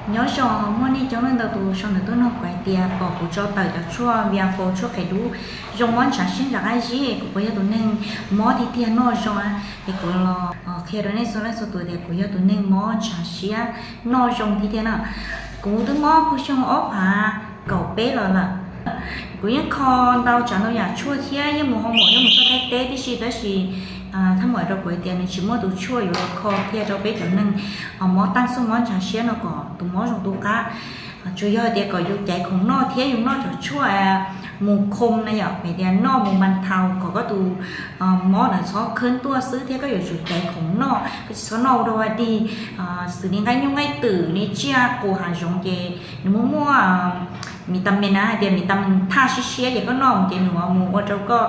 Nyob zoo, muaj nej coob leej ntau tus sau ntawv tuaj nug kuv hais tias pom kuv tso tawm cov tshuaj Viafoam tshuaj qhiav dub zoo mob ntshav siab ntshav qab zib, kuv puas yog tus neeg mob tiag tiag noj zoo? Es kuv los qhia rau nej txhua leej txhua tus tias kuv yog tus neeg mob ntshav siab noj zoo tiag tiag na. Kuv twb mob puag xyoo ob phav kaum peb los lawm. Kuv yeej kho ntau tsav ntau yam tshuaj thiab yeej mus hoo maum yeej mus txog Thaib teb tib si, tab sis thaj maum rau kuv hais tias nws tsis muaj tus tshuaj yuav los kho kiag rau peb cov neeg mob taaj xooj mob ntshav siab no kom tus mob zoo tu qab. Tsuas yog hais tias kom yus caiv khoom noj thiab yus noj cov tshuaj mus khoo na yom, hais tias noj mus mas thaum kom koj tus mob ntawd txhob khwb tuaj xwb thiab koj yuav tsum caiv khoom noj, koj tsis txhob noj ua dog ua dig xws li nqaij nyuj nqaij twm li tsiaj qus hav zoov ces nws muaj muaj vitamin na, hais tias vitamin thaj siab siab ces koj noj mus ces nws mus ua rau koj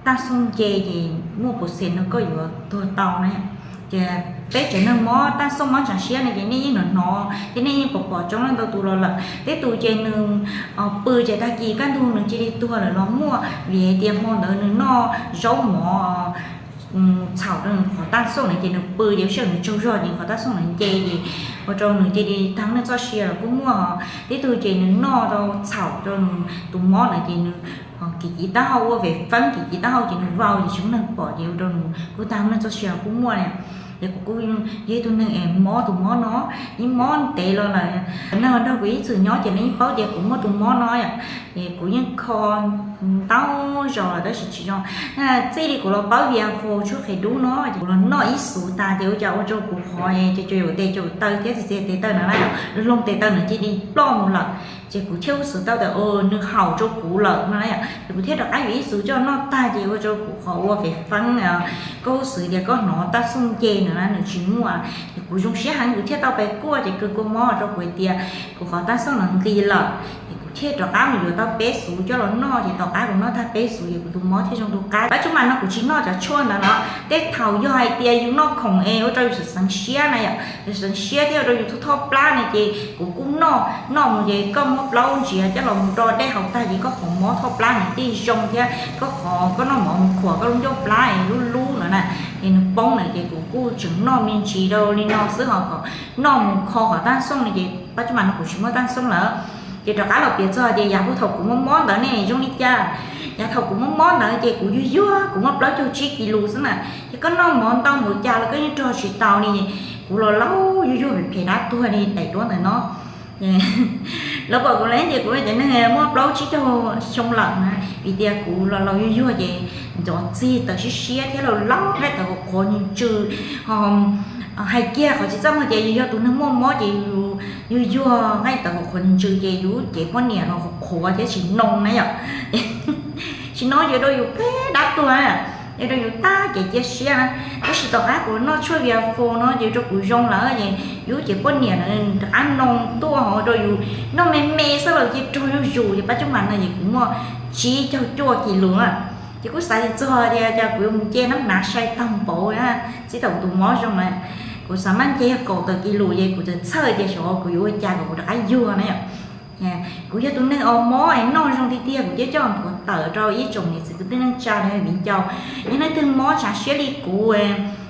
taaj xooj nce ces muaj percent no koj yuav tuag tau na. Ces peb tsev neeg mob taaj xooj mob ntshav siab no ces nej yeej hnov hnov thiab nej yeej pom pom coob leej ntau tus los lawm. Tej tus ces nws pw ces tag kis kaj ntug nws cia li tuag lawm los muaj, vim hais tias hmo ntawd nws noj zaub mov txhaum rau nws qhov taaj xooj na ces nws pw ces lub sij hawm nws tsaug zog ces qhov taaj xooj na nce ces ua rau nws cia li tag neej txoj sia los kuj muaj. Tej tug ces nws noj rau txhaum rau nws tus mob na ces nws kiv kiv taub hau ua vev feeb kiv kiv taub hau ces nws vau ces tsis muaj neeg pom ces ua rau nws kuj tag neej txoj sia los kuj muaj na. Ces kuv kuj yog ib tug neeg es mob tus mob no, ib mob ntev los lawm. Neeg nrog kuv ib txwm nyob ces nej yeej paub tias kuv muaj tus mob no yom. Ces kuv yeej kho ntau zaus lawm tab sis tsis zoo. Txij li kuv los paub Viafoam tshuaj qhiav dub no ces kuv los noj ib xuv tas ces ua cas ua rau kuv qhov ces caum tes caum taw thiab txiv txiv tes taw na, loog tes taw na cia li ploj mus lawm. Ces kuv thiaj ua xwm tau tias nws haum rau kuv lawm no na. Ces kuv thiaj rov qab yuav ib xuv coj noj tag ces ua rau kuv qhov ua vev feeb, koj ua xwm tias koj hnov taaj xooj nce na nws tsis muaj. Ces kuv zoo siab heev kuv thiaj tau pes kuaj ces kws kua mob rau kuv hais tias kuv qhov taaj xooj no nqis lawm. Ces kuv thiaj rov qab mus yuav tau peb xuv coj los noj ces tom qab kuv noj tag peb xuv ces kuv tus mob thiaj zoo tu qab. Pab tsub mas no kuv tsis noj cov tshuaj ntawd no. Tej thaum yog hais tias yus noj khoom es ua rau yus xeev siab na yom, yus xeev siab thiab ua rau yus thoj thoj plab na ces kuv kuj noj, noj mus ces koj muab plaub ntsiav coj los mus do dej haus tag ces koj qhov mob thoj plab nws thiaj zoo thiab koj qhov koj noj mov mus khuam koj lub ncauj plab es lub lub no na, ces nws poob na ces kuv kuj tseem noj me ntsis rau li no xwb ho kom noj mus kho qhov taaj xooj no ces pab tsub mas no kuv tsis muaj taaj xooj lawm. Ces rov qab los piav txog tias yav puag thaum kuv mob mob ntawd ne zoo li cas. Yav thaum kuv mob mob ntawd ces kuv yuag yuag kuv muaj plaub caug tsib kis lus xwb na. Ces koj noj mov ntau npaum cas los koj yeej rog tsis tau li. Kuv los laus yuag yuag phem phem dab tuag li daim duab ntawm no. Lawv pom kuv lawv tias kuv cov neeg muaj plaub tsib caug xyoo lawm na, vim tias kuv los laus yuag yuag ces ntxov txig tawm siab siab thiab laus laus nqaij tawv qhuav qhuav ntsws ntsws. Ho hais kiag qhov tsis txaj muag ces yus yog tus neeg muaj mob ces yus yuag yuag nqaij tawv qhuav qhuav ntsws ces yus cev poj niam los qhuav qhuav thiab tsis noo na yom. Tsis noo ces ua rau yus phem dab tuag, ua rau yus tag kev cia siab na. Tab sis tom qab kuv noj tshuaj Viafoam no ces ua rau kuv zoo lawm ces yus cev poj niam na rov qab noo tuaj ho ua rau yus noj me me xwb los cia rog zuj zus ces pab tsub mas no ces kuv muaj tsib caug cuaj kis lus na. Ces kuv xav tsis txog tias cas kuv yuav mus nce nab hnav sai tag npaum, txij thaum kuv tus mob zoo na. Kuv xav mas nce yog kaum tawm kis lus ces kuv txawm txhawj tias xyov kuv yuav ua cas kom kuv rov qab yuag na yom. Kuv yog tus neeg uas mob es noj zoo tiag tiag kuv thiaj coj nthuav tawm rau ib tsoom niam txiv kwv tij neej tsa los yog viv ncaus. Yog leej twg mob ntshav siab li kuv,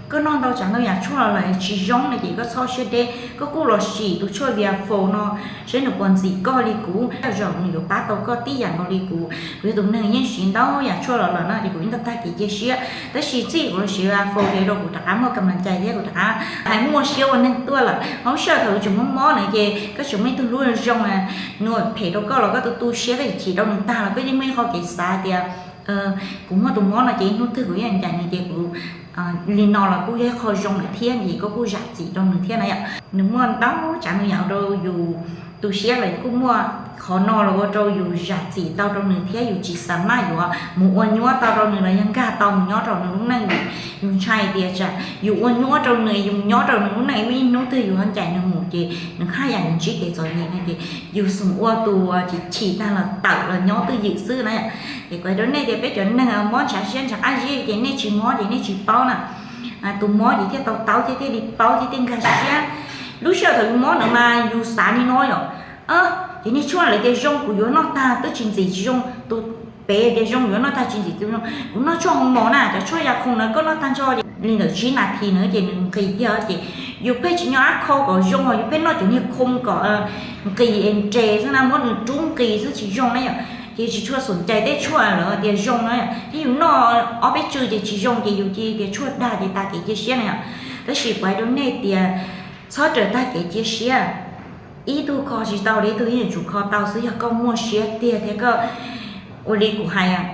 koj noj ntau tsav ntau yam tshuaj los lawm tsis zoo no ces koj txhob siab deb, koj kuj los sim tus tshuaj Viafoam no seb nws puas ntxim koj li kuv, tej zaum nws yuav pab tau koj tib yam nkaus li kuv. Kuv yog tus neeg yeej siv ntau yam tshuaj los lawm no ces kuv yeej tau tag kev cia siab, tab sis txij kuv los siv Viafoam ces ua rau kuv rov qab muaj kam nas cai thiab kuv rov qab hais muaj siab ua neeg tuaj lawm. Ho lub sij hawm thaum kuv tseem mob mob na ces koj tseem muaj ib tug hlub zoo na, nws phem rau koj los koj tu tu siab koj chim rau nws tag los koj yeej muaj ib qho kev xav tias kuv muaj tus mob no ces ib hnub twg kuv yeej ncaim nws ces kuv li no los kuj yog ib qho zoo lawm thiab ces koj kuj zam txim rau nws thiab na yom. Nws muaj ntau tsav ntau yam ua rau yus tu siab los kuj muaj qhov no los ua rau yus zam txim tau rau nws thiab yus tsis xav maj yuav mus ua nyuab tau rau nws los yog nkag tau mus nyob rau nws lub neej vim yus ntshai tias tsam yus ua nyuab rau nws yus mus nyob rau nws lub neej muaj ib hnub twg yus ho ncaim nws mus ces nws haj yam ntsib kev txom nyem no ces yus xum ua tus uas chim chim tag los tawm los nyob twj ywm xwb na. Ces kuv hais rau nej tias peb cov neeg mob ntshav siab ntshav qab zib ces nej tsis mob ces nej tsis paub na. Tus mob ces thiaj tau taub thiab thiaj li paub thiab thiaj nkag siab. Lub sij hawm thaum yus mob ntawd mas yus xav li no yom, ces niag tshuaj lawv tias zoo kuv yuav noj tag twb tsis ntxim tsis zoo, tus pem tias zoo yuav noj tag tsis ntxim tsis zoo. Kuv noj tshuaj hoo mos na, cov tshuaj ya khoo na koj noj tag nrho ces li ntawm tsib nas this na ces nws nqis tiag ces Yus pheej tsis nyob ab kho kom zoo, yus pheej noj cov niag khoo kom nqis es nres xwb na, muab nws rub nqis xwb tsis zoo na yom. Ces tsis tshua xom cai tej tshuaj lawv tias zoo na yom, thiab yus noj ob peb tsw ces tsis zoo ces yus cia tias tshuaj dag ces tag kev cia siab na yom. Tab sis kuv hais rau nej tias txhob raws tag kev cia siab. Ib tug kho tsis tau li ib tug yeej yuav tsum kho tau xwb yog koj muaj siab tiag thiab koj ua li kuv hais.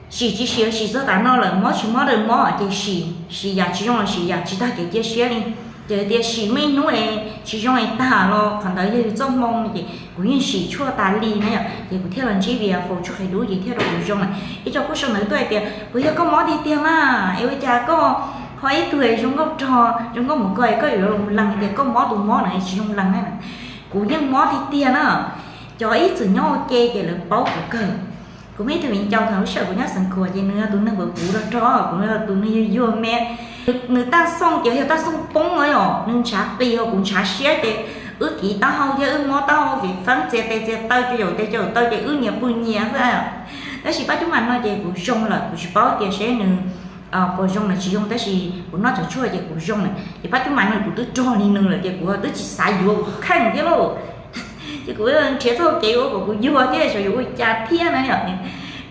Sim tsis sim los sim txog tav no lawm, mob tsis mob los mob ces sim, sim yam tsis zoo los sim yam tsis tag kev cia siab li. Ces tias sim muaj ib hnub es tsis zoo es tag los qhov ntawd yog yus txoj hmoo ces kuv yeej sim tshuaj tas li na yom, ces kuv thiaj los ntsib Viafaus tshuaj qhiav dub ces thiaj rau kuv zoo lawm. Ib co kuj sau ntawv tuaj hais tias puas yog koj mob tiag tiag mas es ua cas koj ho ib tug zoo nkauj rog zoo nkauj mus ko es koj yuav los lees tias koj mob tus mob na tsis zoo lees na. Kuv yeej mob tiag tiag na. Cov ib txwm nyob ua ke ces lawv paub kuv kawg. Kuv muaj ib tug viv ncaus thaum lub sij hawm kuv nyob Xeev Khuam ces nws yog tus neeg uas puv rog rog, kuv yog tus neeg yuag yuag me. Nws taj xooj ces yog taj xooj poob os, nws ntshav qis hos kuv ntshav siab ces wb kiv taub hau thiab wb mob taub hau vim feeb txias tes txias taw, cov yaum tes cov yaum taw ces wb nyias pw nyias xwb. Tab sis pab cub mas no ces kuv zoo lawm, kuv tsis paub tias seb nws puas zoo los tsis zoo, tab sis kuv noj cov tshuaj ces kuv zoo lawm. Ces pab cub mas no kuv twb rog li nws lawm ces kuv twb tsis xav yuav, kuv kheej thiab lauj. Ces kuv nrhiav txoj hau kev ua kom kuv yuag thiab xyov yuav ua cas thiab na.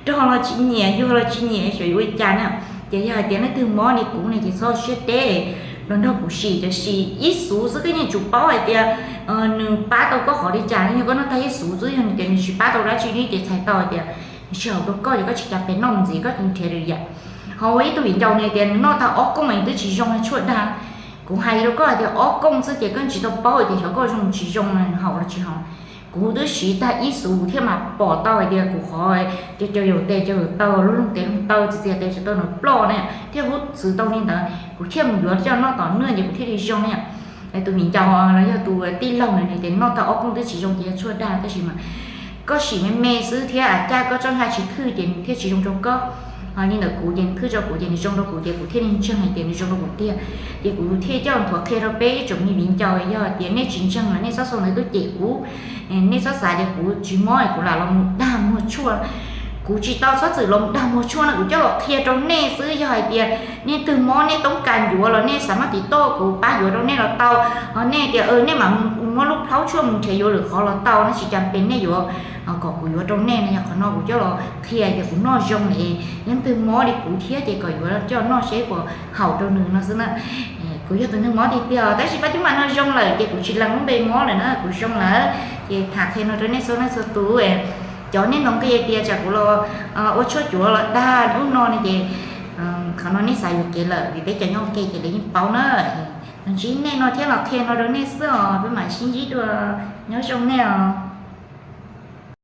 Rog los tsis nyiam, yuag los tsis nyiam, xyov yuav ua cas na. Ces yog hais tias leej twg mob li kuv ne ces txhob siab deb, los nrog kuv sim, cov sim ib xuv xwb koj yeej tsum paub hais tias nws pab tau koj qhov li cas. Yog koj noj tag ib xuv xwb, yog nws tias nws tsis pab tau dab tsi li ces txhais tau hais tias nws tsis haum rau koj, ces koj tsis cas pes noj mus ntxiv, koj cia nrhiav lwm yam. Ho ua ib tug viv ncaus nws tias nws noj tag ob kooj es twb tsis zoo, tshuaj dag. Kuv hais rau koj hais tias ob kooj xwb ces koj tsis tau paub tias xyov koj zoo tsis zoo, haum los tsis haum. Kuv twb siv tag ib xuv thiaj mam pom tau hais tias kuv qhov cov yaum tes cov yaum taw, lub loog tes loog taw, txias tes txias taw no ploj ne, thiaj hub txwv tau li ntawd, kuv thiaj mus yuav coj noj tom nwj ces kuv thiaj li zoo ne. Tus viv ncaus los yog tus tij laug na, nws tias noj tag ob kooj twb tsis zoo ces yog tshuaj dag, tab sis mas koj sim me me xwb thiab a caj koj tsob ntsa tsis thwj ces nws thiaj tsis zoo rau koj. Ho li ntawm kuv ces nws thwj rau kuv ces nws zoo rau kuv ces kuv thiaj li ntseeg hais tias nws zoo rau kuv tiag. Ces kuv thiaj coj nthuav qhia rau peb ib tsoom me viv ncaus, yog tias nej tsis ntseeg los nej txhob sau ntawv tuaj cem kuv. Nej txhob xav tias kuv tsis mob kuv lam los mus dag muag tshuaj. Kuv tsis tau txhob txwm los mus dag muag tshuaj no, kuv coj los qhia rau nej xwb. Yog hais tias nej twg mob nej toob kas yuav los nej xav maj tiv toj kuv pab yuav rau nej los tau. Ho nej tias nej mam muab lub plhaub tshuaj mus nrhiav yuav lwm qhov los tau, nej tsis cas pes nej yuav kom kuv yuav rau nej no. Yog qhov no kuv coj los qhia tias kuv noj zoo es yog twg mob li kuv thiab ces kom yuav coj noj seb puas haum rau nws no xwb na. Kuv yog tus neeg mob tiag tiag, tab sis pab cub mas no zoo lawm ces kuv tsis lees lub npe mob lawm na, kuv zoo lawm. Ces tham qhia no rau nej txhua leej txhua tus. Cov nej ntaus nqi tias tsam kuv los ua tshuaj cuav los dag lub no ne ces qhov no nej xav yuam kev lawm, vim peb cov nyob ua ke ces lawv yeej paub na. Los ntsib nej no thiab los qhia no rau nej xwb os, peb mam sib ntsib dua, nyob zoo nej os.